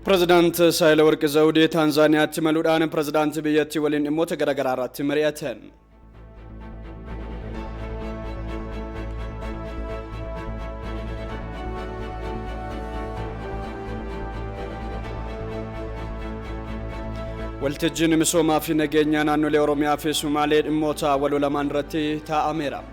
Pirezidaant Saahilawarq Zawudee Taanzaaniyaatti imaluudhaan pirezidaantii biyyattii waliin dhimmoota garaagaraa irratti mari'atan. Waltajjiin misoomaa fi nageenyaa naannolee Oromiyaa fi Sumaalee dhimmoota waloo lamaan irratti taa'ameera.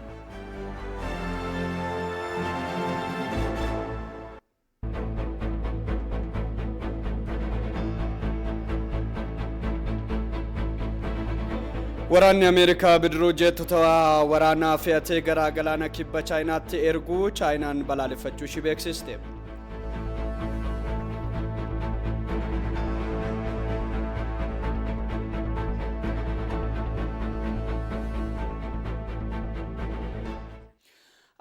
Waraanni Ameerikaa bidiruu jeettota waraanaa fe'atee gara galaana kibba Chaayinaatti erguu Chaayinaan balaaleffachuu ishii beeksiste.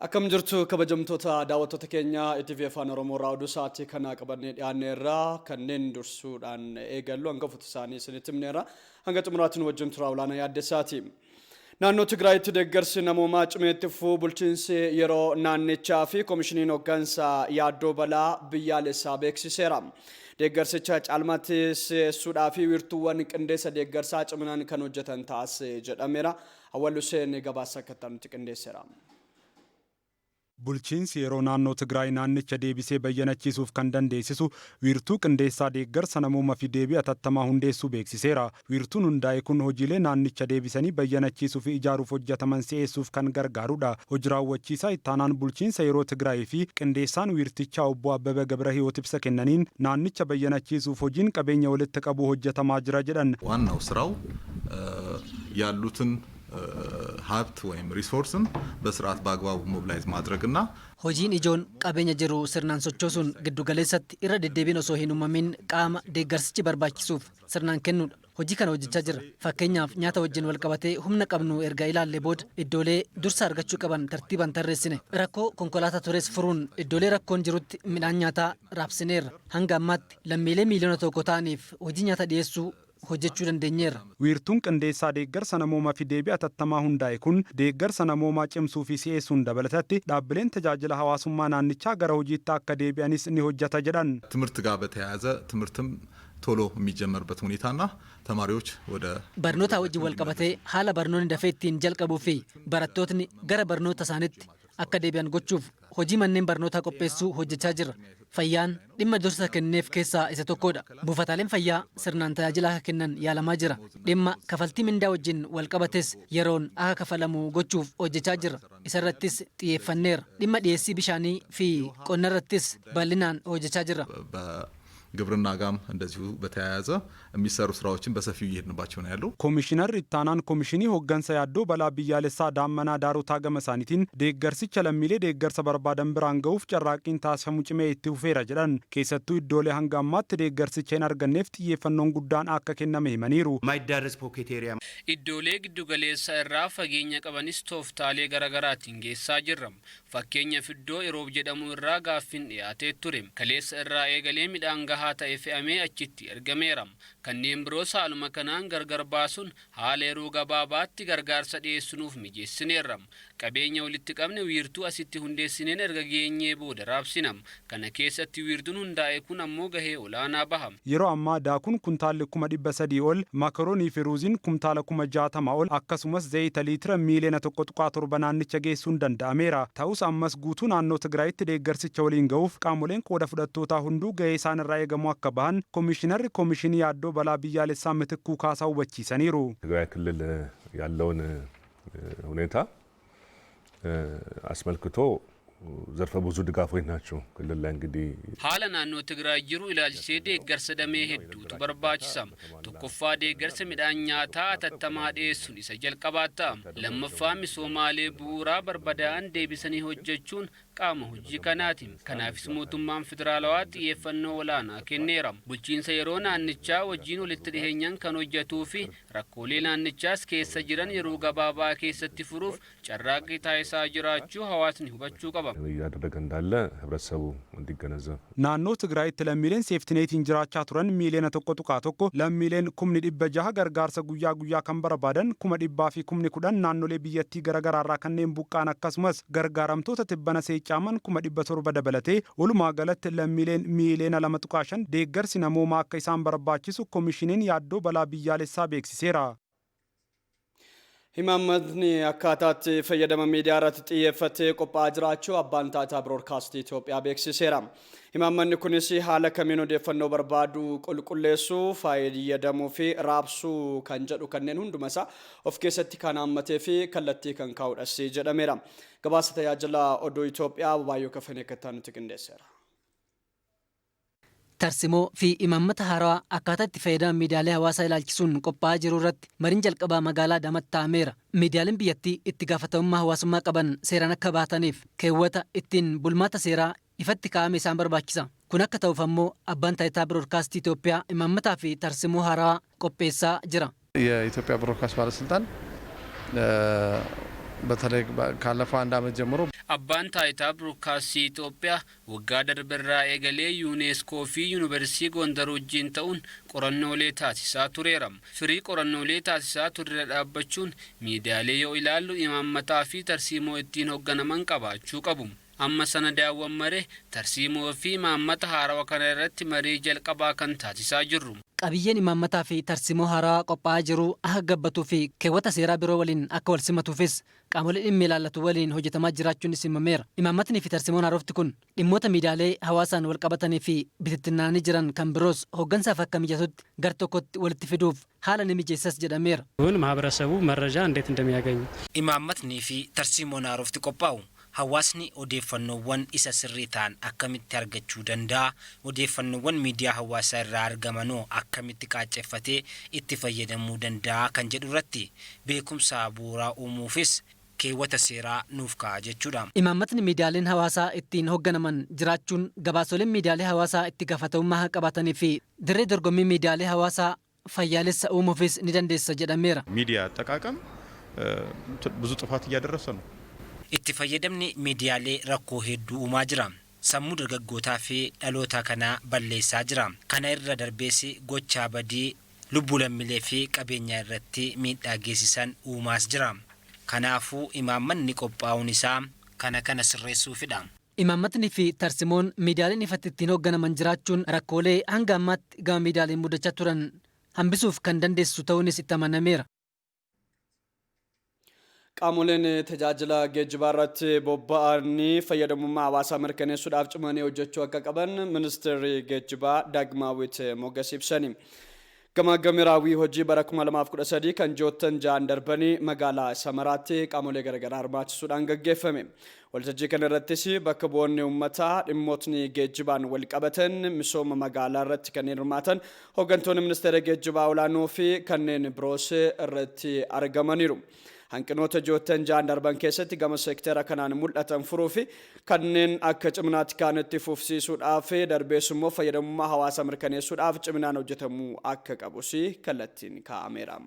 Akkam jirtu kabajamtoota daawwattoota keenya ETV Afaan Oromoo irraa oduu sa'aatii kanaa qabannee dhiyaanne irraa kanneen dursuudhaan eegallu hangafoota isaanii isinitti himneerra. Hanga xumuraatti nu wajjin turaa olaanaa yaaddessaati. Naannoo Tigraayitti deeggarsi namoomaa cimee itti fufuu bulchiinsi yeroo naannichaa fi komishiniin hoggansa yaaddoo balaa biyyaalessaa beeksiseera. Deeggarsicha caalmaatti si'eessuudhaa fi wiirtuuwwan qindeessa deeggarsaa ciminaan kan hojjetan ta'as jedhameera. Awwal Huseen gabaasa akka itti aanutti qindeesseera. Bulchiinsi yeroo naannoo Tigraay naannicha deebisee bayyanachiisuuf kan dandeessisu wiirtuu qindeessaa deeggarsa namooma fi deebii atattamaa hundeessuu beeksiseera. Wiirtuun hundaa'e kun hojiilee naannicha deebisanii bayyanachiisuu fi ijaaruuf hojjetaman si'eessuuf kan gargaarudha. Hoji raawwachiisaa ittaanaan bulchiinsa yeroo Tigraay fi qindeessaan wiirtichaa obbo Abbebe Gabrahiwoot ibsa kennaniin, naannicha bayyanachiisuuf hojiin qabeenya walitti qabuu hojjetamaa jira jedhan. ዋናው ስራው ያሉትን ሀብት ወይም ሪሶርስን በስርዓት በአግባቡ ሞቢላይዝ ማድረግና Hojiin ijoon qabeenya jiru sirnaan sochoosuun giddugaleessatti irra deddeebiin osoo hin uumamin qaama deeggarsichi barbaachisuuf sirnaan kennuudha. Hojii kana hojjechaa jirra. Fakkeenyaaf nyaata wajjin walqabatee humna qabnu erga ilaallee booda iddoolee dursa argachuu qaban tartiibaan tarreessine. Rakkoo konkolaataa tures furuun iddoolee rakkoon jirutti midhaan nyaataa raabsineerra. Hanga ammaatti lammiilee miiliyoona 1 ta'aniif hojii nyaata dhiyeessuu hojjechuu dandeenyeerra. Wiirtuun qindeessaa deeggarsa namoomaa fi deebii atattamaa hundaa'e kun deeggarsa namoomaa cimsuu fi si'eessuun dabalatatti dhaabbileen tajaajila hawaasummaa naannichaa gara hojiitti akka deebi'anis ni hojjeta jedhan. ትምህርት ጋር በተያያዘ ትምህርትም ቶሎ የሚጀመርበት ሁኔታና ተማሪዎች ወደ Barnoota wajjin walqabatee haala barnoonni dafee ittiin jalqabuu fi barattootni gara barnoota isaaniitti akka deebi'an gochuuf hojii manneen barnootaa qopheessuu hojjechaa jirra. Fayyaan dhimma dursa kenneef keessaa isa tokkodha. Buufataaleen fayyaa sirnaan tajaajila akka kennan yaalamaa jira. Dhimma kafaltii mindaa wajjin walqabates yeroon akka kafalamu gochuuf hojjechaa jirra. Isarrattis xiyyeeffanneerra. Dhimma dhiyeessii bishaanii fi qonnarrattis bal'inaan hojjechaa jirra. በግብርና ጋም እንደዚሁ በተያያዘ የሚሰሩ ስራዎችን በሰፊው እየሄድንባቸው ነው ያሉ። Koomishinarri ittaanaan Komishinii Hoggansa Yaaddoo Balaa Biyyaalessaa Daammanaa Daarotaa gama isaaniitiin deeggarsicha lammiilee deeggarsa barbaadan biraan ga'uuf carraaqqiin taasifamu cimee itti fufeera jedhan. Keessattuu iddoolee hanga ammaatti deeggarsicha hin arganneef xiyyeeffannoon guddaan akka kenname himaniiru. የማይዳረስ pocket area Iddoolee giddugaleessa irraa fageenya qabanis tooftaalee garaagaraatiin geessaa jirra. Fakkeenyaaf iddoo Eroob jedhamu irraa gaaffiin dhiyaatee ture. Kaleessa irraa eegalee midhaan gahaa ta'e fe'amee achitti ergameera. Kanneen biroo haaluma kanaan gargar baasuun haala yeroo gabaabaatti gargaarsa dhiyeessinuuf mijeessineerra. Qabeenya walitti qabne wiirtuu asitti hundeessineen erga geenyee booda raabsina. Kana keessatti wiirtuun hundaa'e kun ammoo gahee olaanaa baha. Yeroo ammaa daakuun kuntaalli 300,000 ol, makaroonii fi ruuziin kumtaala 60,000 ol, akkasumas zayita liitira miiliyoona 1.7 naannicha geessuun danda'ameera. Ta'us ammas guutuu naannoo Tigraayitti deeggarsicha waliin ga'uuf qaamoleen qooda fudhattootaa hunduu gahee isaan irraa eegamu akka bahan Koomishinarri Koomishinii Yaaddoo Balaa Biyyaalessaa Mitikkuu Kaasaa hubachiisaniiru. ትግራይ ክልል ያለውን ሁኔታ አስመልክቶ ዘርፈ ብዙ ድጋፎች ናቸው። ክልል ላይ እንግዲህ Haala naannoo Tigraay jiru ilaalchisee deeggarsa damee hedduutu barbaachisa. Tokkoffaa deeggarsa midhaan nyaataa atattamaa dhiyeessuun isa jalqabaa ta'a. Lammaffaa misoomaalee bu'uuraa barbadaa'an deebisanii hojjechuun qaama hojii kanaati. Kanaafis mootummaan federaalawaa xiyyeeffannoo olaanaa kenneera. Bulchiinsa yeroo naannichaa wajjin walitti dhiheenyaan kan hojjetuu fi rakkoolee naannichaas keessa jiran yeroo gabaabaa keessatti furuuf carraaqqii taasisaa jiraachuu hawaasni hubachuu qaba. qaba. እያደረገ እንዳለ ህብረተሰቡ እንዲገነዘብ Naannoo Tigraayitti lammiileen seeftineetiin jiraachaa turan miiliyoona 1.1, lammiileen kumni 600 gargaarsa guyyaa guyyaa kan barbaadan 110,000, naannolee biyyattii garaagaraarraa kanneen buqqaan akkasumas gargaaramtoota tibbana seeccaaman 700,000 dabalatee walumaa galatti lammiileen miiliyoona 2.5 deeggarsi namoomaa akka isaan barbaachisu koomishiniin yaaddoo balaa biyyaalessaa beeksiseera. Imaammatni akkaataatti fayyadama miidiyaa irratti xiyyeeffatee qophaa'aa jiraachuu abbaan taayitaa biroodkaastii Itoophiyaa beeksiseera. Imaammanni kunis haala kamiin odeeffannoo barbaadu qulqulleessuu, fayyadamuu fi raabsuu kan jedhu kanneen hunduma isaa of keessatti kan hammatee fi kallattii kan kaa'udhas jedhameera. Gabaasa tajaajila oduu Itoophiyaa Baayyoo Kafanee akka nuti qindeesseera. Tarsimoo fi imaammata haarawaa akkaataa itti fayyadama miidiyaalee hawaasaa ilaalchisuun qophaa'aa jiru irratti mariin jalqabaa magaalaa Adaamaatti taa'ameera. Miidiyaaleen biyyattii itti gaafatamummaa hawaasummaa qaban seeraan akka baataniif keewwata ittiin bulmaata seeraa ifatti kaa'ame isaan barbaachisa. Kun akka ta'uuf ammoo abbaan taayitaa biroodkaastii Itoophiyaa imaammataa fi tarsimoo haarawaa qopheessaa jira. የኢትዮጵያ ብሮድካስት ባለስልጣን በተለይ ካለፈው አንድ ዓመት ጀምሮ Abbaan taayitaa biroodkaastii Itoophiyaa waggaa darberraa eegalee Yuuneeskoo fi Yuunivarsiitii Gondar wajjin ta'uun qorannoolee taasisaa tureera. Firii qorannoolee taasisaa turre dhaabbachuun miidiyaalee yoo ilaallu imaammataa fi tarsiimoo ittiin hoogganaman qabaachuu qabu. Amma sanadaawwan maree tarsiimoo fi imaammata haarawaa kana irratti marii jalqabaa kan taasisaa jirru. Qabiyyeen imaammataa fi tarsiimoo haarawaa qophaa'aa jiru akka gabbatuu fi keewwata seeraa biroo waliin akka wal simatuufis qaamolee dhimmi ilaallatu waliin hojjetamaa jiraachuunis himameera. Imaammatni fi tarsiimoon haarofti kun dhimmoota miidiyaalee hawaasaan wal qabatanii fi bitittinnaanii jiran kan biroos hooggansaaf akka mijatutti gar tokkotti walitti fiduuf haala ni mijeessas jedhameera. ማህበረሰቡ መረጃ እንዴት እንደሚያገኝ Imaammatnii fi tarsiimoon haarofti qophaa'u hawaasni odeeffannoowwan isa sirrii ta'an akkamitti argachuu danda'a, odeeffannoowwan miidiyaa hawaasaa irraa argamanoo akkamitti qaacceffatee itti fayyadamuu danda'a kan jedhu irratti beekumsa bu'uuraa uumuufis keewwata seeraa nuuf ka'a jechuudha. Imaammatni miidiyaaleen hawaasaa ittiin hoogganaman jiraachuun gabaasoleen miidiyaalee hawaasaa itti gaafatamummaa qabaatanii fi dirree dorgommii miidiyaalee hawaasaa fayyaalessa uumuufis ni dandeessa jedhameera. ሚዲያ አጠቃቀም ብዙ ጥፋት እያደረሰ ነው። Itti fayyadamni miidiyaalee rakkoo hedduu uumaa jira. Sammuu dargaggootaa fi dhaloota kanaa balleessaa jira. Kana irra darbees gochaa badii lubbuu lammiilee fi qabeenyaa irratti miidhaa geessisan uumaas jira. Kanaafuu imaammanni qophaa'uun isaa kana kana sirreessuufidha. Imaammatni fi tarsimoon miidiyaaleen ifatti ittiin hoogganaman jiraachuun rakkoolee hanga ammaatti gama miidiyaaleen mudachaa turan hambisuuf kan dandeessisu ta'uunis itti amanameera. Qaamoleen tajaajila geejjibaa irratti bobba'anii fayyadamummaa hawaasaa mirkaneessuudhaaf cimanii hojjechuu akka qaban ministeerri geejjibaa Daagmaawit Mogas ibsani. Gamaaggamii raawwii hojii bara 2013 kan ji'oottan 6 darbanii magaalaa Samaraatti qaamolee garaagaraa hirmaachisuudhaan gaggeeffame. Waltajjii kana irrattis bakka bu'oonni uummataa dhimmootni geejjibaan wal qabatan, misooma magaalaa irratti kanneen hirmaatan, hooggantoonni ministeera geejjibaa olaanoo fi kanneen biroos irratti argamaniiru. Hanqinoota ji'oottan 6 darban keessatti gama seektera kanaan mul'atan furuu fi kanneen akka ciminaatti kaanitti fufsiisuudhaaf, darbees immoo fayyadamummaa hawaasaa mirkaneessuudhaaf ciminaan hojjetamuu akka qabus kallattiin kaa'ameera.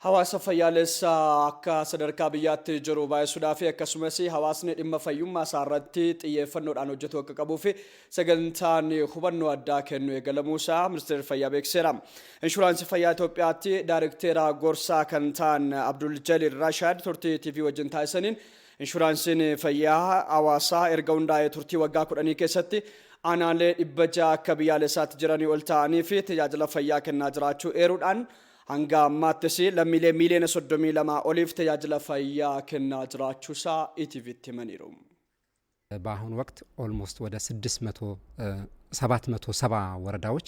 Hawaasa fayyaalessa akka sadarkaa biyyaatti jiru baay'isuudhaa fi akkasumas hawaasni dhimma fayyummaa isaa irratti xiyyeeffannoodhaan hojjetu akka qabuu fi sagantaan hubannoo addaa kennu eegalamuu isaa ministeerri fayyaa beeksiseera. Inshuraansii fayyaa Itoophiyaatti daarikteera gorsaa kan ta'an Abdul Jalil Rashaad turtii TV wajjin taasisaniin, inshuraansiin fayyaa hawaasaa erga hundaa'ee turtii waggaa 10 keessatti aanaalee 600 akka biyyaalessaatti jiranii ol ta'anii fi tajaajila fayyaa kennaa jiraachuu eeruudhaan, hanga ammaattis lammiilee miiliyoona 32 oliif tajaajila fayyaa kennaa jiraachuusaa ETVtti himaniiru. በአሁኑ ወቅት almost ወደ 600 770 ወረዳዎች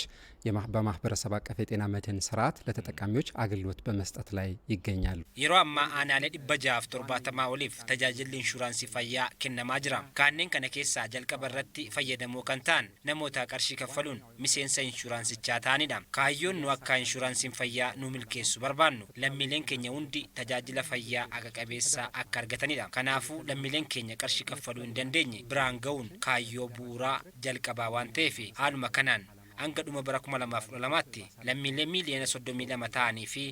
በማህበረሰብ አቀፍ የጤና መድህን ስርዓት ለተጠቃሚዎች አገልግሎት በመስጠት ላይ ይገኛሉ። Yeroo ammaa aanaalee 670 oliif tajaajilli inshuraansii fayyaa kennamaa jira. Kanneen kana keessaa jalqaba irratti fayyadamoo kan ta'an namoota qarshii kaffaluun miseensa inshuraansichaa ta'anidha. Kaayyoon nu akka inshuraansiin fayyaa nu milkeessu barbaannu lammiileen keenya hundi tajaajila fayyaa haqa qabeessa akka argatanidha. Kanaafuu lammiileen keenya qarshii kaffaluu hin dandeenye biraan ga'uun kaayyoo bu'uuraa jalqabaa waan ta'eef, haaluma kanaan hanga dhuma bara 2012tti lammiilee miiliyoona 32 ta'anii fi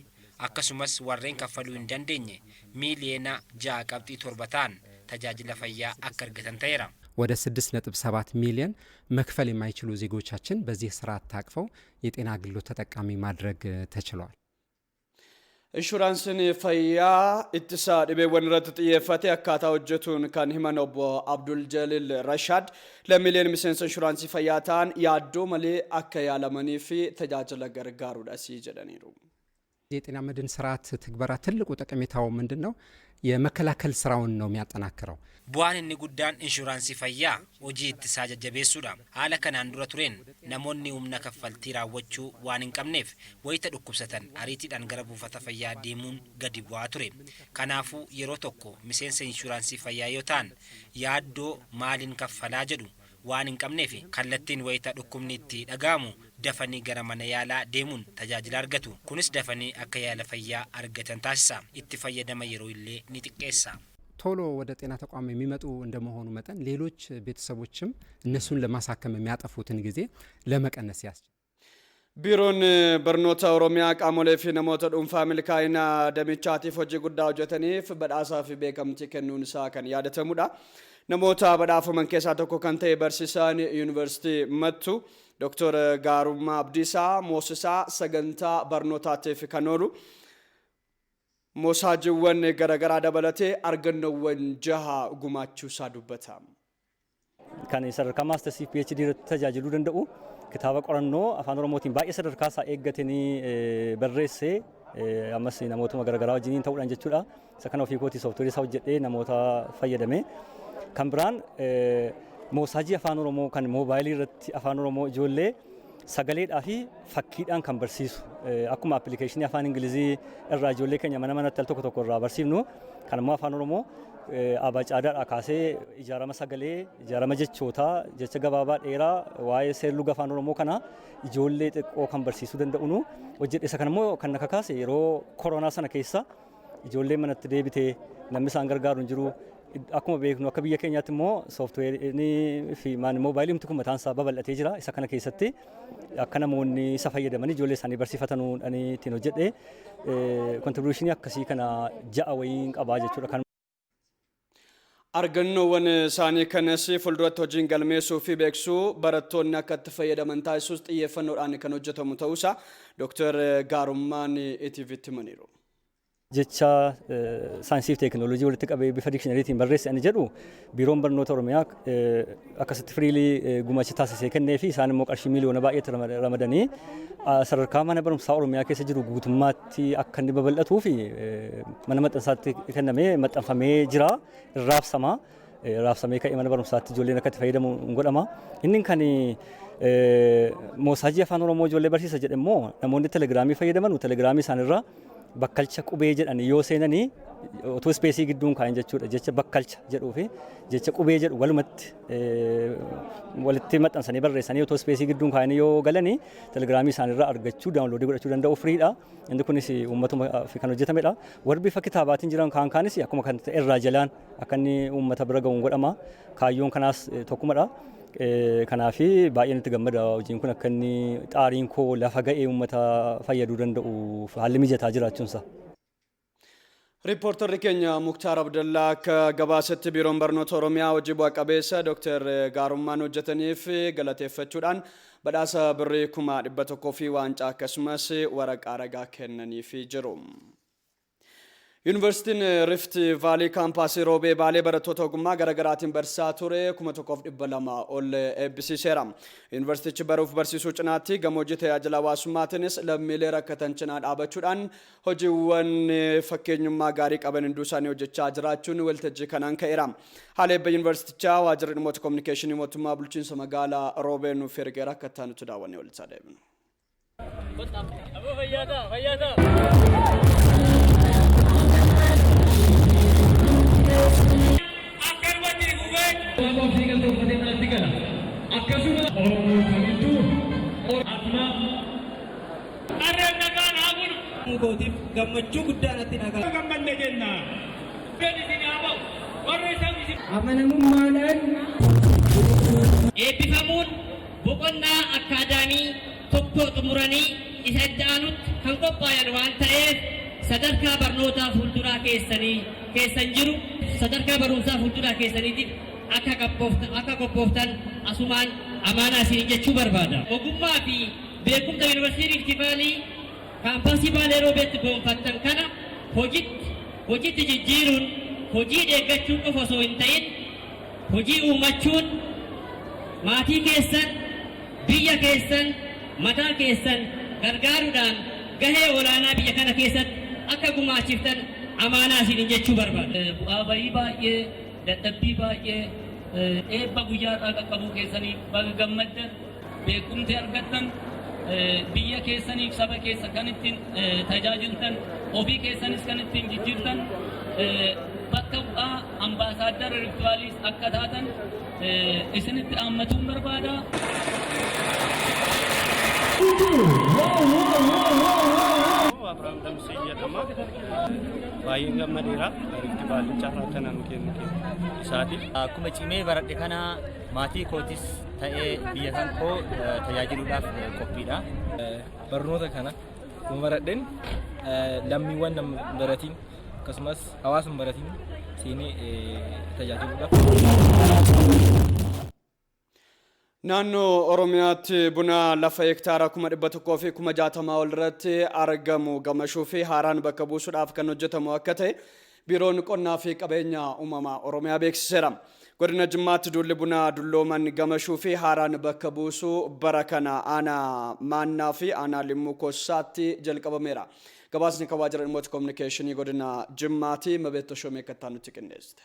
akkasumas warreen kaffaluu hin dandeenye miiliyoona 6.7 ta'an tajaajila fayyaa akka argatan ta'eera. ወደ 6.7 ሚሊዮን መክፈል የማይችሉ ዜጎቻችን በዚህ ስርዓት ታቅፈው የጤና አገልግሎት ተጠቃሚ ማድረግ ተችሏል። Inshuraansiin fayyaa ittisa dhibeewwan irratti xiyyeeffate akkaataa hojjetuun kan himan obbo Abdul Jalil Rashaad, lammiileen miseensa inshuraansii fayyaa ta'an yaaddoo malee akka yaalamanii fi tajaajila gargaaruudhas jedhaniiru. የጤና መድን ስርዓት ትግበራ ትልቁ ጠቀሜታው ምንድን ነው? የመከላከል ስራውን ነው የሚያጠናክረው። Bu'aan inni guddaan inshuraansii fayyaa hojii ittisaa jajjabeessuudha. Haala kanaan dura tureen namoonni humna kaffaltii raawwachuu waan hin qabneef wayita dhukkubsatan ariitiidhaan gara buufata fayyaa deemuun gadi bu'aa ture. Kanaafuu yeroo tokko miseensa inshuraansii fayyaa yoo ta'an yaaddoo maaliin kaffalaa jedhu waan hin qabneef kallattiin wayita dhukkubni itti dhaga'amu dafanii gara mana yaalaa deemuun tajaajila argatu. Kunis dafanii akka yaala fayyaa argatan taasisa. Itti fayyadama yeroo illee ni xiqqeessa. ቶሎ ወደ ጤና ተቋም የሚመጡ እንደመሆኑ መጠን ሌሎች ቤተሰቦችም እነሱን ለማሳከም የሚያጠፉትን ጊዜ ለመቀነስ ያስችላል። Biiroon Barnoota Oromiyaa qaamolee fi namoota dhuunfaa milkaa'ina damichaatiif hojii guddaa hojjetaniif badhaasaa fi beekamtii kennuun isaa kan yaadatamudha. Namoota badhaafaman keessaa tokko kan ta'e barsiisaan Yuunivarsiitii Mattuu Dr. Gaarummaa Abdiisaa Moosisaa sagantaa barnootaatiif kan oolu moosaajiiwwan garaagaraa dabalatee argannoowwan jaha gumaachuu isaa dubbata. Kan sadarkaa maastersii PhD irratti tajaajiluu danda'u kitaaba qorannoo Afaan Oromootiin baay'ee sadarkaa isaa eeggatanii barreessee, ammas namootuma garaagaraa wajjiniin ta'uudhaan jechuudha. Isa kana ofii kootii sooftiweerii isaa hojjedhee namoota fayyadame. Kan biraan moosaajii Afaan Oromoo kan moobaayilii irratti Afaan Oromoo ijoollee sagaleedhaa fi fakkiidhaan kan barsiisu, akkuma appilikeeshinii Afaan Ingilizii irraa ijoollee keenya mana manatti al tokko tokko irraa barsiifnu, kan immoo Afaan Oromoo abacaadaadhaa kaasee ijaarama sagalee, ijaarama jechootaa, jecha gabaabaa, dheeraa, waa'ee seerluga Afaan Oromoo kana ijoollee xiqqoo kan barsiisuu danda'u hojjedhe. Isa kan immoo kan na kakaase yeroo koronaa sana keessa ijoollee manatti deebitee namni isaan gargaaru hin jiru. Akkuma beeknu akka biyya keenyaatti immoo sooftiweerii fi moobaayilii kun mataan isaa babal'atee jira. Isa kana keessatti akka namoonni isa fayyadaman ijoollee isaanii barsiifatanuudhaan ittiin hojjedhe. Contribution akkasii kana ja'a wayiin qabaa jechuudha. Argannoowwan isaanii kanas fuulduratti hojiin galmeessuu fi beeksisuu, barattoonni akka itti fayyadaman taasisuus xiyyeeffannoodhaan kan hojjetamu ta'uusaa Dr. Gaarummaan ETVtti himaniiru. Jecha saayinsii fi teekinooloojii walitti qabee bifa dikshinariitiin barreesse ani jedhu Biiroon Barnoota Oromiyaa akkasitti freely gumaacha taasisee kennee fi isaan immoo qarshii miiliyoona baay'eetti ramadanii sadarkaa mana barumsaa Oromiyaa keessa jiru guutummaatti akka inni babal'atuu fi mana maxxansaatti kennamee maxxanfamee jira, raabsama. Raabsamee ka'ee mana barumsaatti ijoolleen akka itti fayyadamu godhama. Inni kan moosaajii Afaan Oromoo ijoollee barsiisa jedhe immoo namoonni telegiraamii fayyadaman telegiraamii isaanirraa Bakkalcha Qubee jedhanii yoo seenanii, otoo space gidduun kaa'in jechuudha, jecha Bakkalcha jedhuu fi jecha Qubee jedhu walumatti walitti maxxansanii barreessanii otoo space gidduun kaa'anii yoo galanii telegiraamii isaanirraa argachuu, download godhachuu danda'u, freedha. Inni kunis uummatuma kan hojjetamedha. Warri bifa kitaabaatiin jiran kaan kaanis akkuma kan irraa jalaan akka inni uummata bira ga'uun godhama. Kaayyoon kanaas tokkumadha. Kanaafi baay'ee nutti gammada, hojiin kun akka inni xaariin koo lafa ga'ee uummata fayyaduu danda'u haalli mijataa jiraachuunsa. Riippoortarri keenya Muktaar Abdallaa akka gabaasetti, Biiroon Barnoota Oromiyaa hojii bu'a qabeessa Dr. Gaarummaan hojjetaniif galateeffachuudhaan badhaasa birrii 100,000 fi waancaa akkasumas waraqaa ragaa kennaniifii jiru. Yuunivarsiitiin Rift Vaalii kaampaasii Roobee Baalee barattoota ogummaa garaagaraatiin barsiisaa ture 1200 ol eebbisiiseera. Yuunivarsiitichi baruuf barsiisuu cinaatti gammoojjii tajaajila hawaasummaatiinis lammiilee rakkatan cinaa dhaabachuudhaan hojiiwwan fakkeenyummaa gaarii qaban hunduu isaanii hojjechaa jiraachuun waltajjii kanaan ka'eera. Haala eebba yuunivarsiitichaa waajjirri dhimmoota kominikeeshinii mootummaa bulchiinsa magaalaa Roobee nuuf ergeera, akka itti aanutti daawwannee walitti adeemnu. Gootiif gammachuu guddaa natti dhaga'ama. Gammanne jenna. Amanamummaadhaan eebbifamuun boqonnaa akkaadaamii tokko xumuranii isa itti aanutti kan qophaayan waan ta'eef, sadarkaa barnootaa fuulduraa keessanii keessan jiru, sadarkaa barumsaa fuulduraa keessaniitiif akka qophooftan asumaan amaanaa isin jechuu barbaada. Ogummaa fi beekumsa Yuunivarsiitii Rift Vaalii kaampaasii Baalee Roobeetti gonfattan kana hojitti jijjiiruun, hojii deeggachuun qofa osoo hin ta'in, hojii uummachuun maatii keessan, biyya keessan, mataa keessan gargaaruudhaan gahee olaanaa biyya kana keessatti akka gumaachiftan amaanaa isiniin jechuu barbaada. Bu'aa bayii baay'ee, dadhabbii baay'ee, eebba guyyaa irraa qaqqabuu keessanii baga gammaddan. Beekumti argattan biyya keessaniif saba keessa kan ittiin tajaajiltan, ofii keessanis kan ittiin jijjiirtan, bakka bu'aa ambaasaaddara Rift Vaaliis akka taatan isinitti dhaammatuun barbaada. Abrahaam Damsee jedhama. Baay'een gammadeera. Rift Vaaliin carraa kana nu kennu isaatiif. Akkuma cimee baradhe kana maatii kootis ta'ee biyya kan koo tajaajiluudhaaf qophiidha. Barnoota kana akkuma baradheen lammiiwwan nama baratiin akkasumas hawaasa baratiin seenee tajaajiluudhaaf. Naannoo Oromiyaatti buna lafa hektaara 160,000 ol irratti argamu gamashuu fi haaraan bakka buusuudhaaf kan hojjetamu akka ta'e Biiroon Qonnaa fi Qabeenya Uumamaa Oromiyaa beeksiseera. Godina Jimmaatti duulli buna dullooman gamashuu fi haaraan bakka buusuu bara kana aanaa Maannaa fi aanaa Limmuu Kossaatti jalqabameera. Gabaasni kan waajjira dhimmoota kominikeeshinii godina Jimmaati. Mabeet Tashoomee kattaa nutti qindeessite.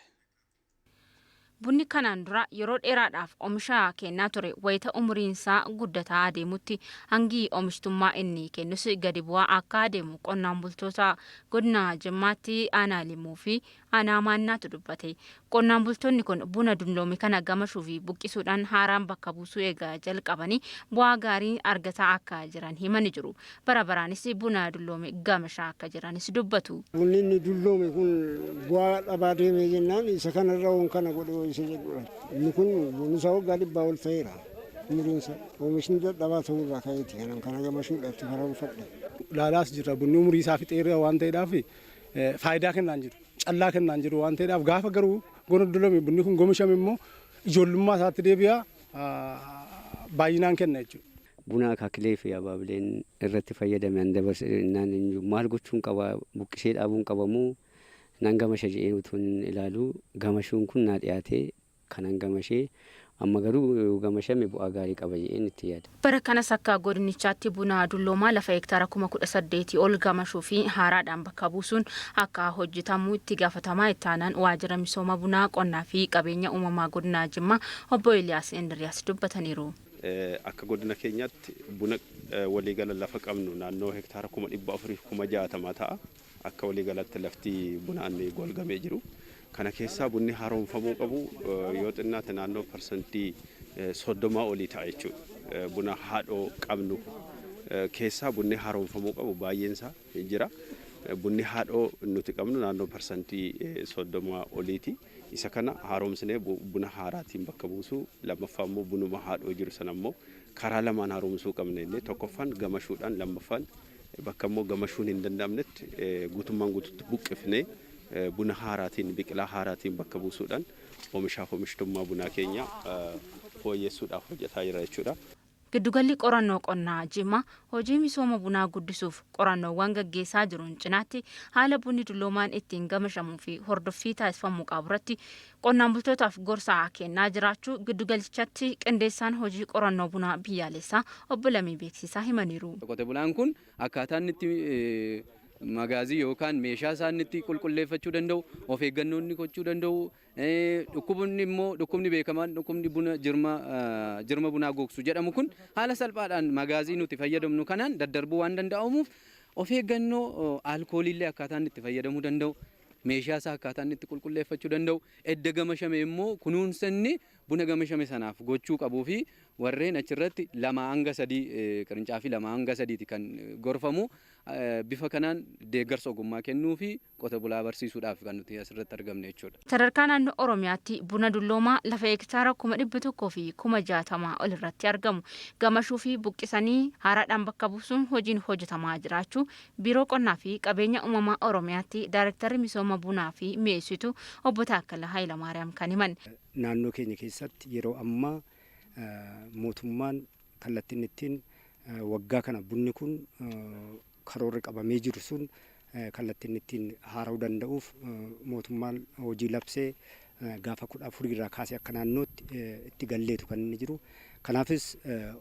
Bunni kanaan dura yeroo dheeraadhaaf omisha kennaa ture wayita umuriinsaa guddataa adeemutti hangi oomishtummaa inni kennus gadi bu'aa akka adeemu qonnaan bultoota godina Jimmaatti aanaa Limmuu fi aanaa Maannaatu dubbate. Qonnaan bultoonni kun buna dulloome kana gamashuu fi buqqisuudhaan haaraan bakka buusuu eega jalqabanii bu'aa gaarii argataa akka jiran himani jiru. Bara baraanis buna dulloome gamashaa akka jiranis dubbatu. Bunni inni dulloome kun bu'aa dhabaa deemee jennaan isa kanarra oon kana godhe isa jedhudha. Inni kun bunni isaa waggaa 100 ol ta'eera. Umriin isaa oomishni dadhabaa ta'uurraa ka'eeti kanan kana gamashuudha itti karoorfadhe. Ilaalaas jirra, bunni umurii isaa fixeera waan ta'eedhaaf faayidaa kennaan jiru. Callaa kennaan jiru waan ta'eedhaaf, gaafa garuu gona dulloome bunni kun gomishame immoo ijoollummaa isaatti deebi'a, baay'inaan kenna jechuudha. Buna akaakilee fi abaabileen irratti fayyadame an dabarse naan maal gochuun qaba, buqqisee dhaabuun qabamoo nan gamasha jedhee utuun ilaalu gamashuun kun naa dhiyaatee kanan gamashee, amma garuu gamashame bu'aa gaarii qaba jedheen itti yaada. Bara kanas akka godinichaatti buna dulloomaa lafa hektaara 18,000 ol gamashuu fi haaraadhaan bakka buusuun akka hojjetamu itti gaafatamaa itti aanaan waajjira misooma bunaa, qonnaa fi qabeenya uumamaa godina Jimmaa obbo Eeliyaas Indiriyaas dubbataniiru. Akka godina keenyaatti buna waliigala lafa qabnu naannoo hektaara 460,000 ta'a. Akka waliigalatti lafti bunaan golgamee jiru. Kana keessaa bunni haaromfamuu qabu yoo xinnaate naannoo 30% olii ta'a jechuudha. Buna haadhoo qabnu keessaa bunni haaromfamuu qabu baay'een isaa jira. Bunni haadhoo nuti qabnu naannoo 30% oliiti. Isa kana haaromsinee buna haaraatiin bakka buusuu, lammaffaa immoo bunuma haadhoo jiru sana immoo karaa lamaan haaromsuu qabna jennee, tokkoffaan gamashuudhaan, lammaffaan bakka immoo gamashuun hin danda'amnetti guutummaan guututti buqqifnee buna haaraatiin, biqilaa haaraatiin bakka buusuudhaan oomishaaf oomishtummaa bunaa keenya fooyyessuudhaaf hojjetaa jira jechuudha. Giddugalli qorannoo qonnaa Jimmaa hojii misooma bunaa guddisuuf qorannoowwan gaggeessaa jiruun cinaatti haala bunni dulloomaan ittiin gamashamuu fi hordoffii taasifamuu qabu irratti qonnaan bultootaaf gorsa kennaa jiraachuu giddugalichatti qindeessaan hojii qorannoo bunaa biyyaalessaa obbo Lamii Beeksisaa himaniiru. Qote bulaan kun akkaataa inni itti magaazii yookaan meeshaa isaa inni itti qulqulleeffachuu danda'u, of eeggannoo inni gochuu danda'u, dhukkubni immoo dhukkubni beekamaan dhukkubni buna jirma bunaa gogsu jedhamu kun haala salphaadhaan magaazii nuti fayyadamnu kanaan daddarbuu waan danda'amuuf of eeggannoo alkooliillee akkaataa inni itti fayyadamuu danda'u, meeshaa isaa akkaataa inni itti qulqulleeffachuu danda'u, edda gamashame immoo kunuunsa inni buna gamashame sanaaf gochuu qabuu fi warreen achirratti 2 hanga 3 qirincaafi 2 hanga 3ti kan gorfamu bifa kanaan deeggarsa ogummaa kennuu fi qote bulaa barsiisuudhaaf kan nuti asirratti argamne jechuudha. Sadarkaa naannoo Oromiyaatti buna dulloomaa lafa hektaara 160,000 ol irratti argamu gamashuu fi buqqisanii haaraadhaan bakka buusuun hojiin hojjetamaa jiraachuu Biiroo Qonnaa fi Qabeenya Uumamaa Oromiyaatti Daarektarri Misooma Bunaa fi Mi'eessituu Obbo Taakkala Hayilamaariyaam kan himan. Naannoo keenya keessatti yeroo ammaa mootummaan kallattiin ittiin waggaa kana bunni kun karoorri qabamee jiru sun kallattiin ittiin haara'uu danda'uuf mootummaan hojii labsee gaafa 14 irraa kaasee akka naannootti itti galleetu kan inni jiru. Kanaafis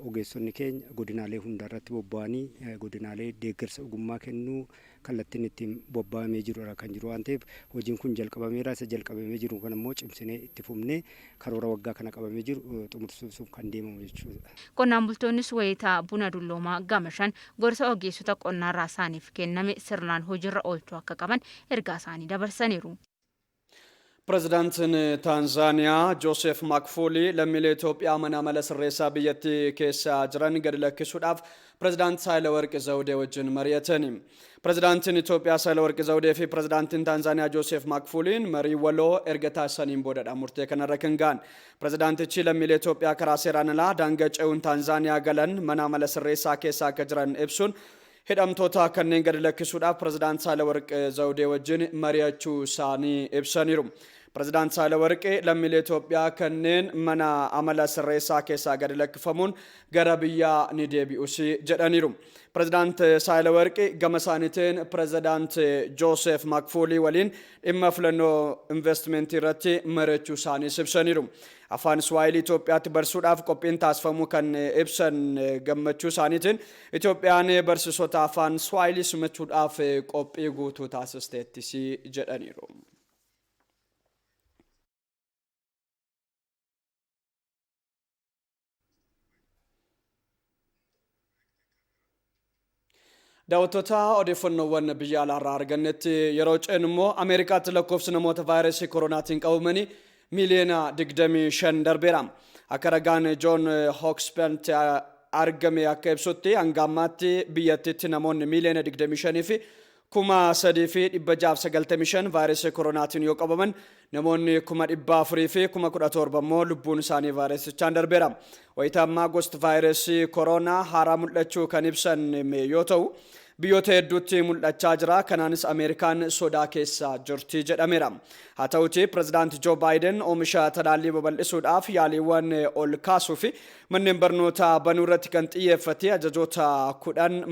ogeessonni keenya godinaalee hunda irratti bobba'anii godinaalee deeggarsa ogummaa kennuu kallattiin ittiin bobba'amee jirudha kan jiru waan ta'eef hojiin kun jalqabameera. Isa jalqabamee jiru kan immoo cimsinee itti fufnee karoora waggaa kana qabamee jiru xumursiisuuf kan deemamu jechuudha. Qonnaan bultoonnis wayitaa buna dulloomaa gamashan gorsa ogeessota qonnaarraa isaaniif kenname sirnaan hojiirra oolchuu akka qaban ergaa isaanii dabarsaniiru. Pirezidaantiin Taanzaaniyaa Jooseef Maagfuulii lammiilee Itoophiyaa mana amala sirreessaa biyyattii keessa jiran gadi lakkisuudhaaf Pirezidaant Saahilawarqi Zawudee wajjin mari'atani. Pirezidaantiin Itoophiyaa Saahilawarqi Zawudee fi Pirezidaantiin Taanzaaniyaa Jooseef Maagfuuliin marii waloo erga taasisaniin boodadha murtee kanarra kan ga'an. Pirezidaantichi lammiilee Itoophiyaa karaa seeraan alaa daangaa ce'uun Taanzaaniyaa galan mana amala sirreessaa keessa akka jiran ibsuun hidhamtoota kanneen gadi lakkisuudhaaf Pirezidaant Saahilawarq Zawudee wajjin mari'achuu isaanii ibsaniiru. Pirezidaant Saahilawarqi lammiilee Itoophiyaa kanneen mana amala sirreessaa keessaa gadi lakkifamuun gara biyyaa ni deebi'us jedhaniiru. Pirezidaant Saahilawarqi gama isaaniitiin Pirezidaant Jooseef Maagfuulii waliin dhimma filannoo investimentii irratti mari'achuu isaaniis ibsaniiru. Afaan Iswaahilii Itoophiyaatti barsuudhaaf qophiin taasifamuu kan ibsan gammachuu isaaniitiin Itoophiyaan barsiisota afaan Iswaahilii simachuudhaaf qophii guutuu taasisteettis jedhaniiru. Daawwattoota, odeeffannoowwan biyya alaarraa argannetti yeroo ceenu immoo Ameerikaatti lakkoofsi namoota vaayirasii koronaatiin qabamanii miiliyoona 25 darbeera. Akka ragaan Joon Hookspeent argame akka ibsutti, hanga ammaatti biyyattiitti namoonni miiliyoona 25 fi 3,695 vaayirasii koronaatiin yoo qabaman, namoonni 417,000 immoo lubbuun isaanii vaayirasichaan darbeera. Wayita ammaa gosti vaayirasii koronaa haaraa mul'achuu kan ibsan yoo ta'u, biyyoota hedduutti mul'achaa jira. Kanaanis Ameerikaan sodaa keessa jirti jedhameera. Haa ta'uti Pirezidaanti Joo Baayiden oomisha talaallii babal'isuudhaaf yaaliiwwan ol kaasuu fi manneen barnootaa banuu irratti kan xiyyeeffate ajajoota 10